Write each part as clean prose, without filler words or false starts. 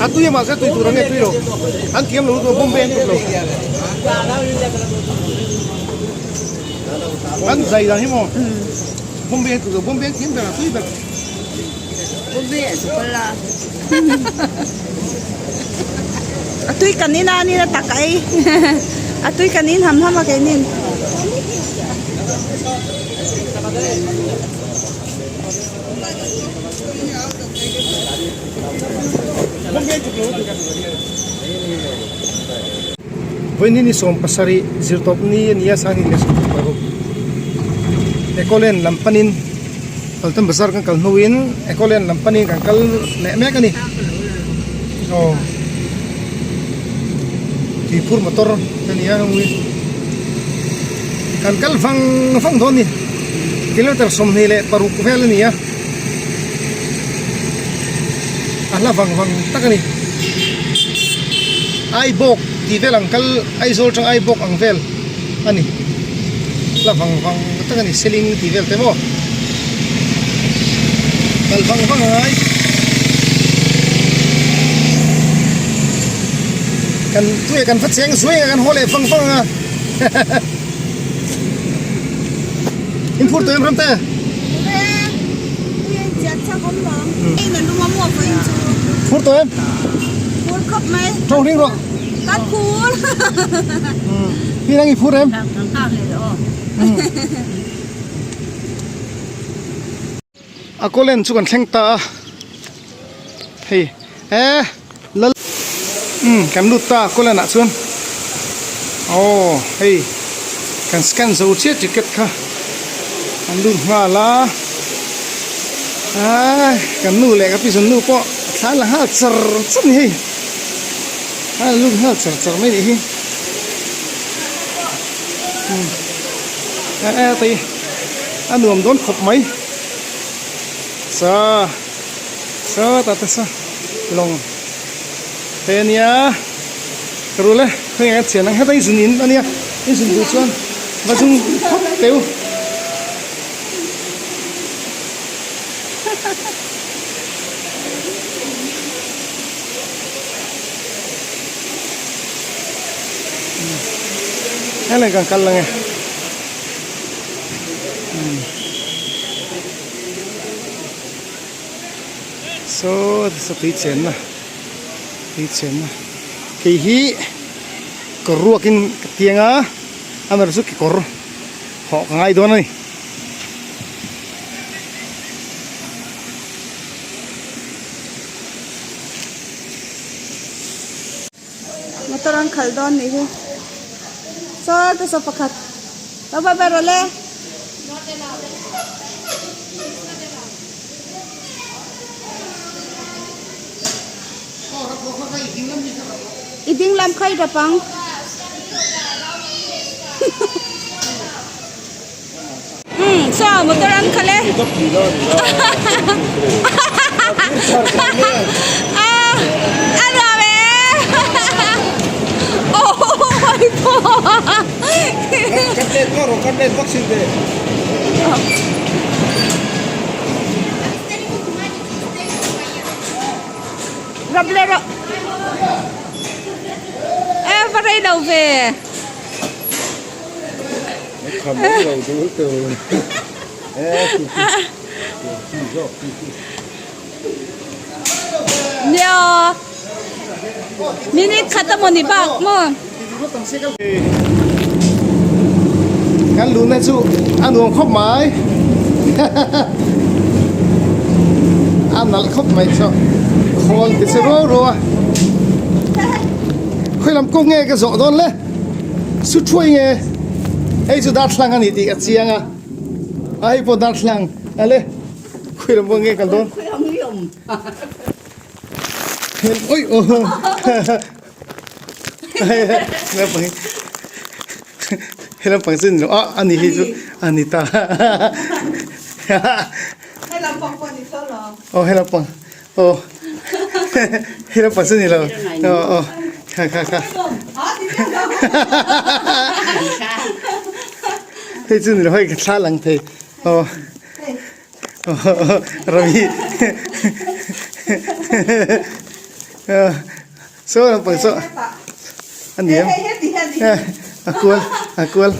A tui a mahse tui tur ang nge tui lo. An thiam lo lutuk a Bombay an tuk lo. An zai dan hi maw Bombay an tuk lo Bombay an thiam ber a tui ber. Bombay an tuk la. A tui kan in a ni a tak a ei. A tui kan in ham ham a keinin. Vawiin ni 17 zirtawp ni a ni a sangin leh 16 Ecoland lam panin Paltan bazar kan kal hnuin Ecoland lam panin kan kal leh mek a ni aw tuiphur motor a ni a hengui kan kal vang vang dawn a ni. Kilometer 26 vel a ni a a hla vang vang tak a ni Aibawk tih vel ang kal Aizawl atang Aibawk ang vel a ni hla vang vang tak a ni seling tih vel te maw kal vang vang a ngai kan tuiah kan va cheng zuai ang a kan haw leh vang vang ang a. In phur tawh em ram te? Phur tawh em? Phur khawp mai. Tawng ring rawh. Kan phur. Hi nang i phur em? A kawlen chu kan thleng ta a. Hei e lal umm kan lut ta kawlen ah chuan aw hei kan scan zo chiah ticket kha an lut nghal a aaa kan nu leh ka pi zun nu pawh a thla la nghal char char a ni hei a lut nghal char char mai a nih hi umm e tei a nuam dawn khawp mai sa. Sawtah te saw lawng te a nia ka rul e khawnge an chian ang heta i zun in a nia i zun duh chuan va zung phawt teh u. Helai kan kal ang e. Saw saw tui chenna tui chenna kei hi kawr ruakin ka tiang a amaherawhchu chu kekawr hawh ka ngai dawn a ni. Motor an khalh dawn nih hi saw te saw pakhat lo va ber awle. I ding lam kha i rap ang. Umm saw motor an khalh e. A nuam e. Awi pawh. Rap leh rawh. E va rei lo ve. Nia. Minute khat a maw ni bak maw. Kan luna chu a nuam khawp mai a nalh khawp mai chu khawl ti che ruau ruau a khawi lam kawng nge ka zawh dawn le su thuai nge hei chu darthlang a ni tih ka chiang a a hei pawh darthlang ale khawi lam kawng nge kal dawn oi aw He lampang chu ni lo a ani hi chu ani ta He lampang pawh ni tho lo. Aw he lampang aw he lampang chu ni lo aw aw kha kha kha hei chu ni lo hei ka thla lang thei aw Ravi. Saw lampang saw a ni em? A kual a kual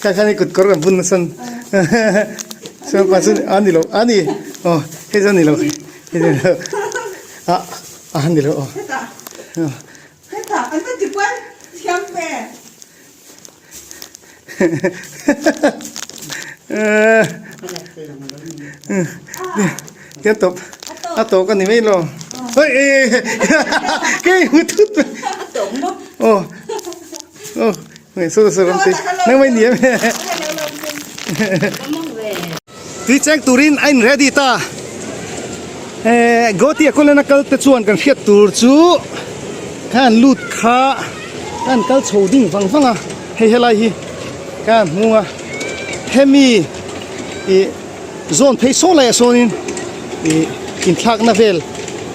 kha khan i kut kawr kan bun nasa saw lampang chu a ni lo a ni aw hei chu a ni lo hei chu a ni lo ah a ni lo aw. Tian tawp a tawk a ni mai lo oi kei hmu thut mai aw aw ngai saw saw ram te nang mai ni em tui cheng turin a in ready ta eh Guwahati a kawlena kal te chuan kan hriat tur chu khan lut kha kan kal chho ding vang vang a hei helai hi kan hmung a hemi ih zawn phei saw laiah sawnin ih inthlakna vel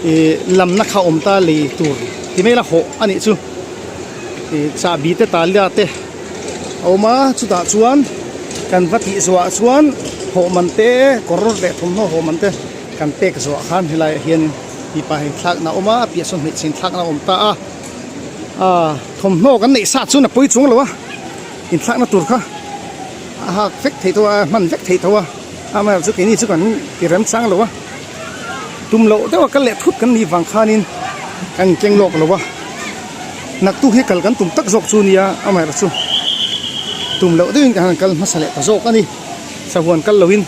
ih lamna kha awm ta lei tur ti mai ila hawh a nih chu ih chahbi te talia te a awm a chutah chuan kan va tih zawhah chuan hawh man te kawr leh thawmhnaw hawh man te kan pek zawhah khan helaiah hianin mipa inthlakna a awm a a piah sawn hmeichhe inthlakna a awm ta a ah thawmhnaw kan neih sa chuan a pawi chuang lo a inthlakna tur kha a hak vek theih tawh a hman vek theih tawh a amaherawhchu keini chu kan ti remchang lo a tum loh deuh a kal leh thut kan nih vang khanin kan inkeng lawk lo a naktuk hi kal kan tum tak zawk chu nia amaherawhchu tum loh deuhin kan han kal hmasa leh ta zawk a ni sahuan kal loin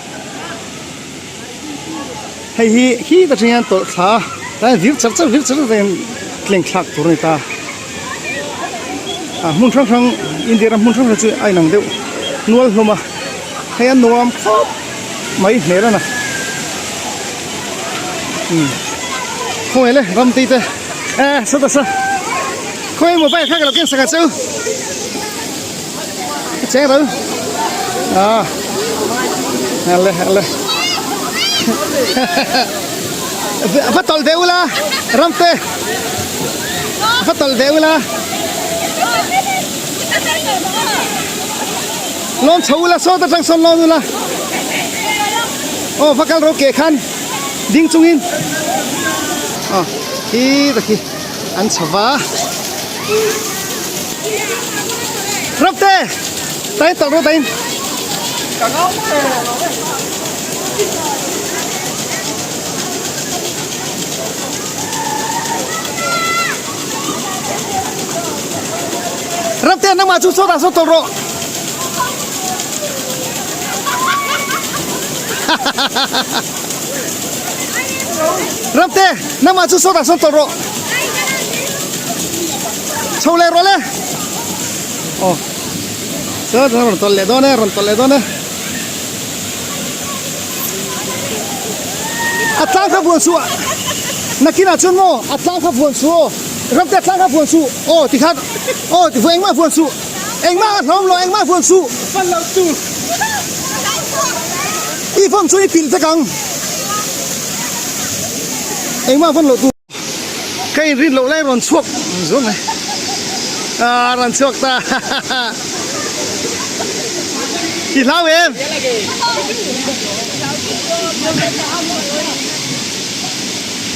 hei hi khi ta tang hian tawlh thla a tlai vir char char vir char char hian tleng thlak tur a ni ta a hmun hrang hrang India ram hmun hrang hrang chu a inang deuh nual hlawm a hei a nuam khawp mai hmel a na umm khawngaih le ram tei te eh sawta sa khawngaih mobile kha ka lo ken sak ang che u ka cheng ro ah ale ale va tawlh ve ula ramte va tawlh ve ula lawn chho ula saw ta tang sawn lawn ula aw va kal ro ke khan ding chungin aw khi ta khi an chho va. Ramte tain tawlh rawh tain. Ramte nangmah chu sawtah sawn tawlh rawh. Ramte nangmah chu sawtah sawn tawlh rawh. Chho leh rawh le. Aw. Chuan rawn tawlh leh dawn e, rawn tawlh leh dawn e. A tlang kha vuan suh a. Nakinah chuan maw a tlang kha vuan suh aw. Ramte a tlang kha vuan suh aw tikhan aw ti engmah vuan suh. Engmah a hlawm lo engmah vuan suh. I phone chu i pilh vek ang. Engmah vawn loh tur. Ka inrin loh lai rawn chhuak zuam mai ah rawn chhuak ta i hlau em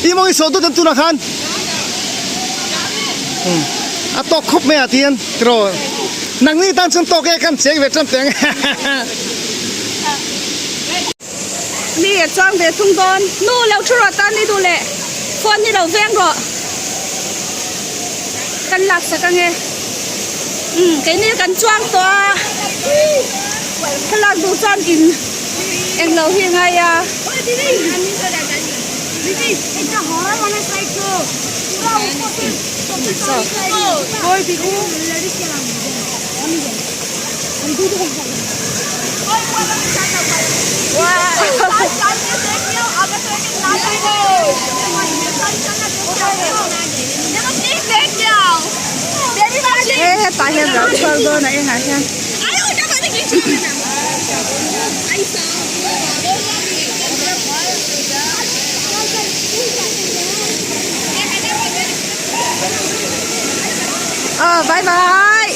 i mawng i saw dut em tunah khan a tawk khawp mai ah tihian tiraw nangni tan chuan tawk e kan cheng ve tan teng Mi a chuang ve thung dawn. Nu lo thu rawh tan ni duh leh phone hi lo veng rawh. Kan lak sak ange. Umm keini kan chuang tawh a. Thlalak duh chuan in englo hi a ngai a. He hetah hian ral chhuak dawn a engah hian Ờ bye bye.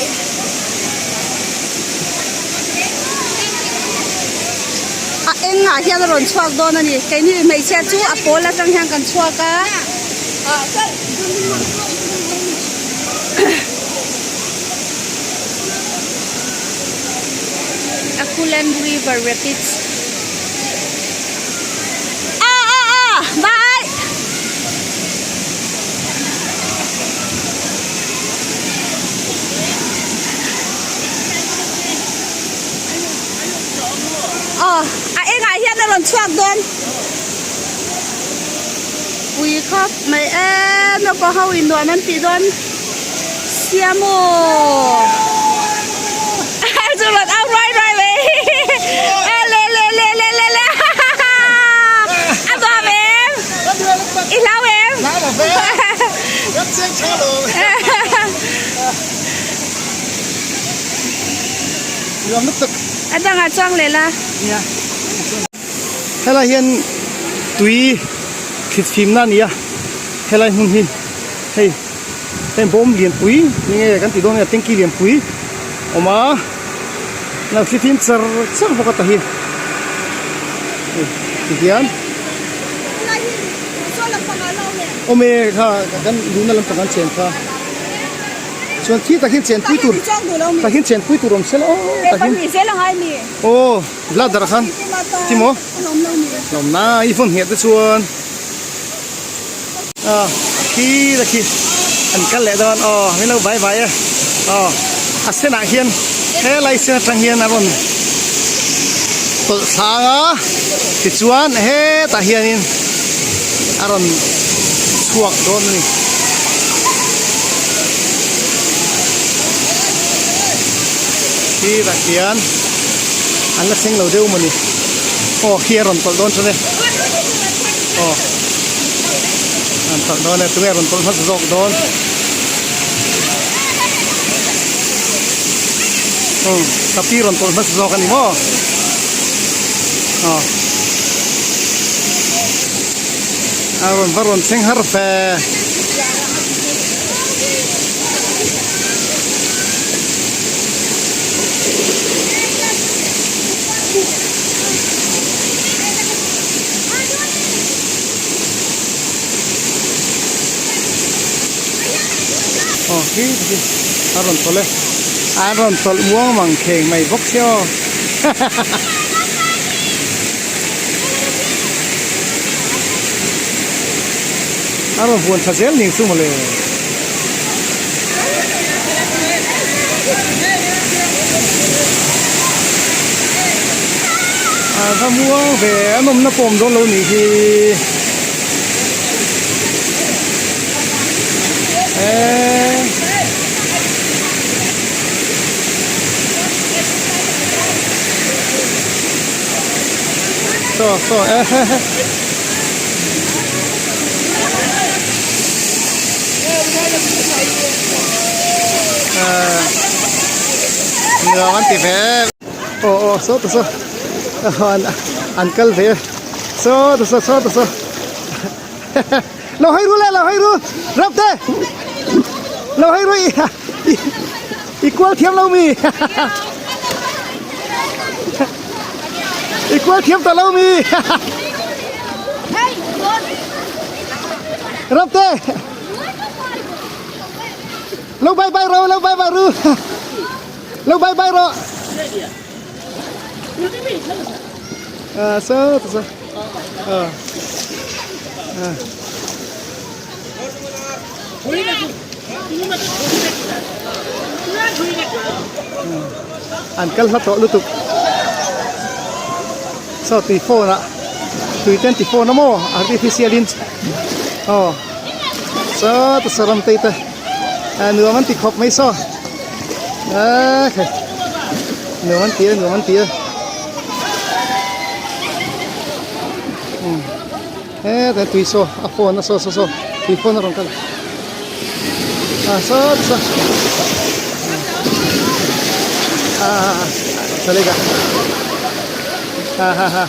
engah hian a rawn chhuak dawn a ni. Keini hmeichhia chu a pawl atang hian kan chhuak a. Akulen River Rapids. A a a bye. Aw a engah hian a rawn chhuak dawn pui khawp mai e naupang ho in nuam an tih dawn sia maw chu rawn au ruai ruai mai e le le le le le le a nuam em i hlau em A dangah chuang leh la. Helai hian tui thlit fimna a ni a, helai hmun hi hei heng bawm lianpui enge kan tih dawn nge tanky lianpui awm a, lo thli fim char char bawk a ta hi hei tihian awm e kha kan luhna lampang an chen kha. Chuan khi tak hian chenpui tur tak hian chenpui tur awm sela aw tak hian aw ladder ah khan ti maw lawm na i vawn ngheh te chuan a khi la khi an kal leh dawn aw min lo vai vai e aw a senah hian helai sen atang hian a rawn tawlh thlang a tichuan hetah hianin a rawn chhuak dawn a ni. Sirah hian an la thleng lo deuh mawni aw khi a rawn tawlh dawn chuan e aw an tawlh dawn e tunge a rawn tawlh hmasa zawk dawn umm tapi rawn tawlh hmasa zawk a ni maw aw. A rawn va rawn thleng har fe. Aw khi khi a rawn tawlh e a rawn tawlh muang mang kheng mai bawk sia aw hahaha. A rawn vuan tha zel ning chu mawle. A va muang ve a nawmna pawh awm dawn lo nih hi. Eee. Saw saw eh he he. Nuam an ti ve aw aw saw ta saw an kal ve saw ta saw saw ta saw lo hawi ru le lo hawi ru rap te lo hawi ru i kual thiam lo mi I kual thiam ta lo mi. Ramte. Lo bye bye ro, lo bye bye ru. Lo bye bye ro. À, so, so. À. À. An kal hla tawh lutuk saw tui phone ah tui te an ti phone a maw artificial in aw saw ta saw ram te te nuam an ti khawp mai saw ah nuam an ti a nuam an ti a. He tui saw a phone a saw saw saw tui phone a rawn kal a saw saw a chalega ha ha ha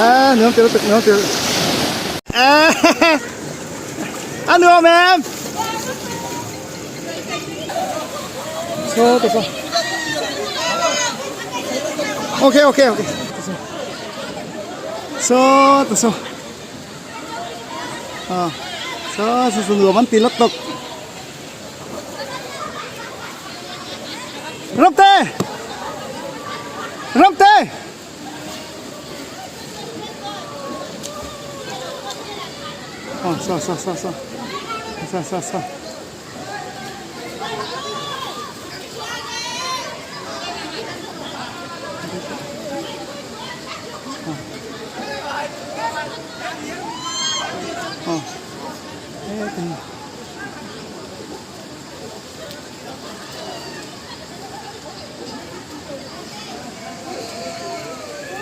a nuam tel tuk nuam tel a a nuam em saw ta saw okay okay okay. Sawta saw ah saw saw saw nuam an ti lawk tawp. Ramte! Ramte! Ah saw saw saw saw saw saw saw.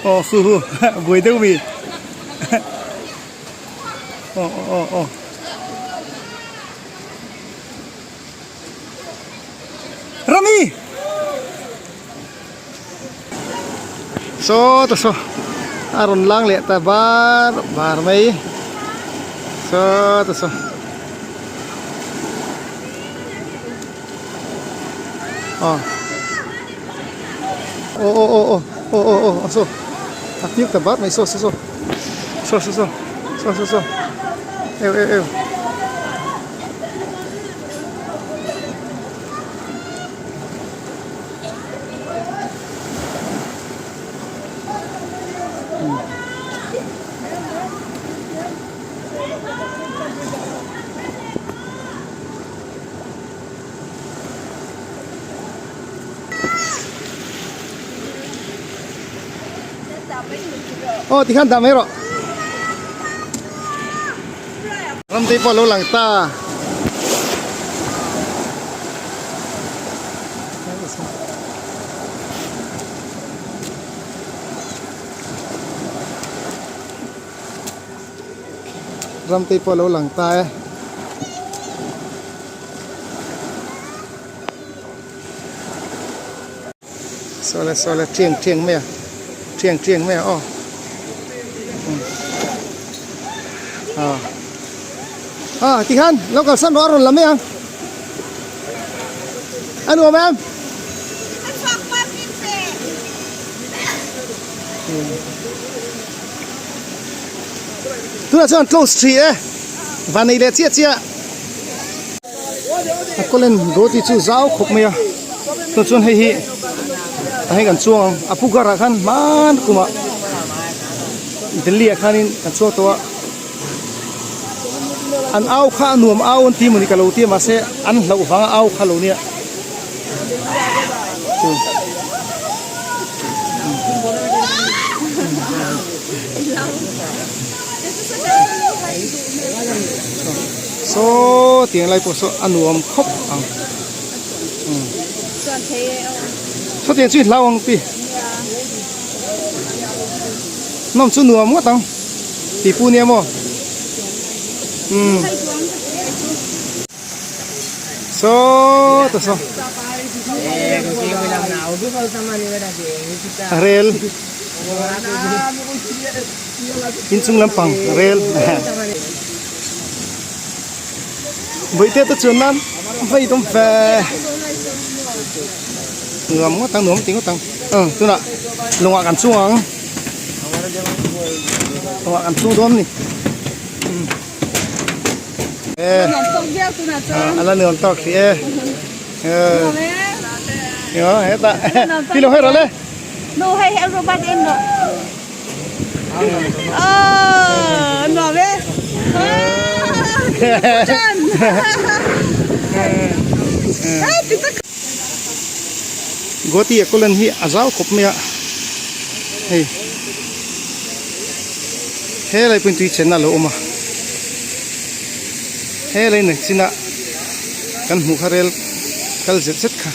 Aw hu hu buai deuh mi aw aw aw aw. Rami! Saw ta saw a rawn lang leh ta bar bar mai saw ta saw aw aw aw aw aw aw aw aw saw a fiak ta bar mai saw saw saw saw saw saw saw saw saw eu eu eu. Aw tikhan dah mai rawh. Ramtei pawh a lo lang ta. Ramtei pawh a lo lang ta e. Sawle sawle tiang tiang mai a tiang tiang mai a aw ah ah tikhan lo kalsan rawh a rawn la mai ang a nuam em tunah chuan close three e van nei leh chiah chiah. A kawlen roti chu zau khawp mai a chuan chuan hei hi tah hian kan chuang ang a pu garah khan hman kumah Delhi ah khanin kan chuang tawh a an au kha a nuam au an ti mawni ka lo ti a mahse an hlauh vanga au kha lo nia. Saw tiang lai pawh saw a nuam khawp ang saw tiang chu i hlau ang pi nawm chu nuam ngawt ang tih pu nia maw umm saw ta saw rel. Inchung lampang rel Bawihte te chuan nan vei dawm ve nuam ngawt ang nuam ti ngawt ang umm tunah lungah kan chuang ang lungah kan chuang dawn a ni umm e a la nuam tawk hrih e hetah hi lo hawi rawh le. Nu hei hi robot em lo. Ờ, nuam e. Chan. Guwahati a kawlen hi a zau khawp mai a hei he lai pawhin tui chenna a lo awm a he lai nen chinah kan hmuh kha rel kal zet zet kha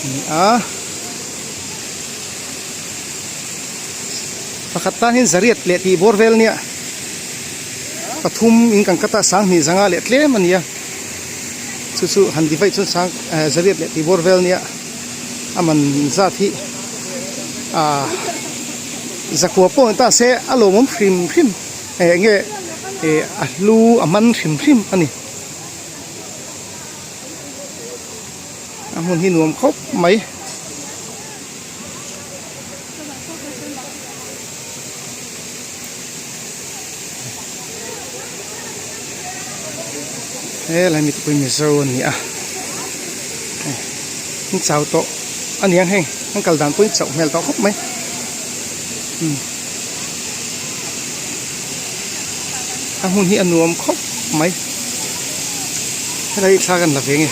a ni a. Pakhat tan hian zariat leh tih bawr vel nia pathum in kan cut a sanghnih zanga leh tlem a ni a chu chu han divide chuan sang eh zariat leh tih bawr vel nia a man zat hi ah zakua pawh ni ta se a lawmawm hrim hrim eh eng nge eh a hlu a man hrim hrim a ni. A hmun hi nuam khawp mai. Helai mi te pawh hi Mizo an ni a hei an chau tawh a niang heng an kal dan pawhin chauh hmel tawh khawp mai umm a hmun hi a nuam khawp mai helai hi thla kan la ve nge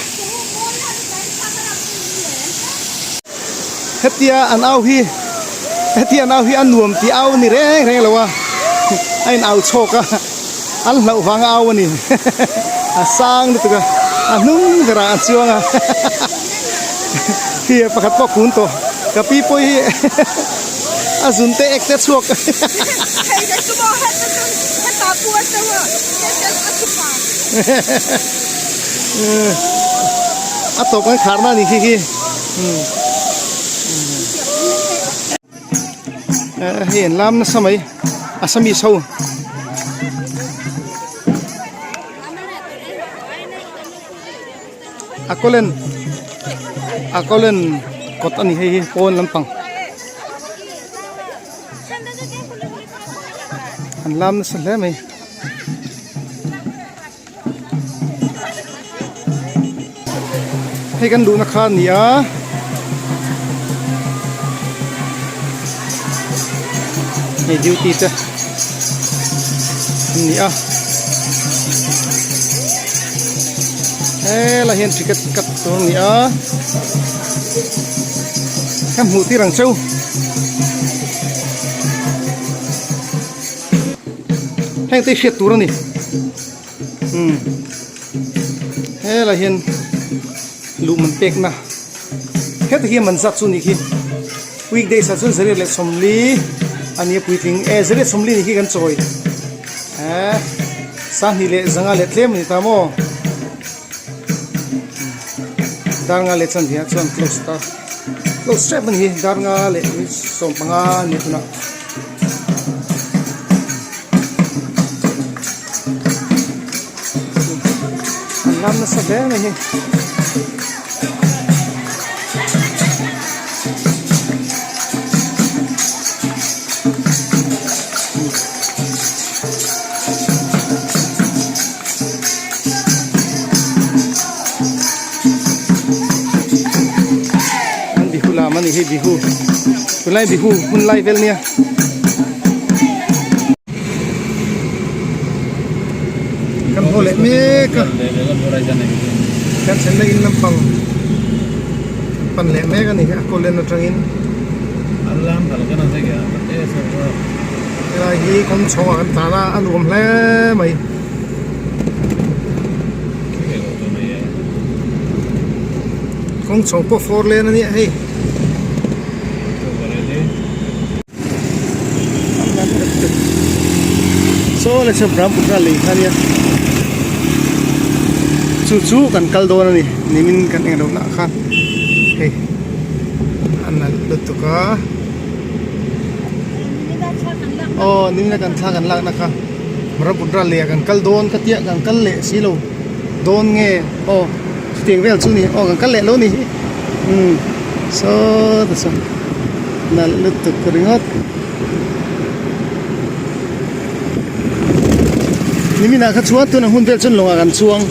hetia an au hi hetia an au hi a nuam tih au a ni reng reng lo a a in au chhawk a an hlauh vang a au a ni a sang lutuk a a hnung berah a chuang a hi pakhat pawh a kun tawh ka pi pawh hi a zun te ek te a chhuak a tawp kan khar na a ni khi khi. Hei an lam nasa mai Assamese ho a kawlen a kawlen kawt a ni hei hi pawn lampang an lam nasa hle mai. Hei kan luhna kha a ni a hei duty te an ni a helai hian ticket cut tur a ni a ka hmuh tir ang cheu. Heng te hi hriat tur a ni umm helai hian luh man pek na heta hi man zat chu ni khi weekdays ah chuan zariat leh sawmli a nia puitling e zariat sawmli ni khi kan chawi eh sanghnih leh zanga leh tlem a ni ta maw dar nga leh chuan viah chuan close ta close tep a ni hi dar nga leh sawmpanga a ni tunah. An lam nasa hle mai hi. An bihu lam a ni hi bihu tunlai bihu hun lai vel nia. Kan haw leh mek a kan thlenna in lampang pan leh mek a ni a kaw len atangin helai hi kawng chhawngah kan tlan a a nuam hle mai. Kawng chho pawh fawr len a nia hei. Saw leh saw Brahmaputra lei kha nia chu chu kan kal dawn a ni nimin kan eng lohna ah khan hei a nalh lutuk a aw nimina kan thla kan lakna kha. Brahmaputra lei ah kan kal dawn ka tia kan kal leh si lo dawn nge aw chutiang vel chu ni aw kan kal leh lo ni hi umm saw ta saw nalh lutuk ringawt nimin ah kha chuan tuna hun vel chuan lawngah kan chuang.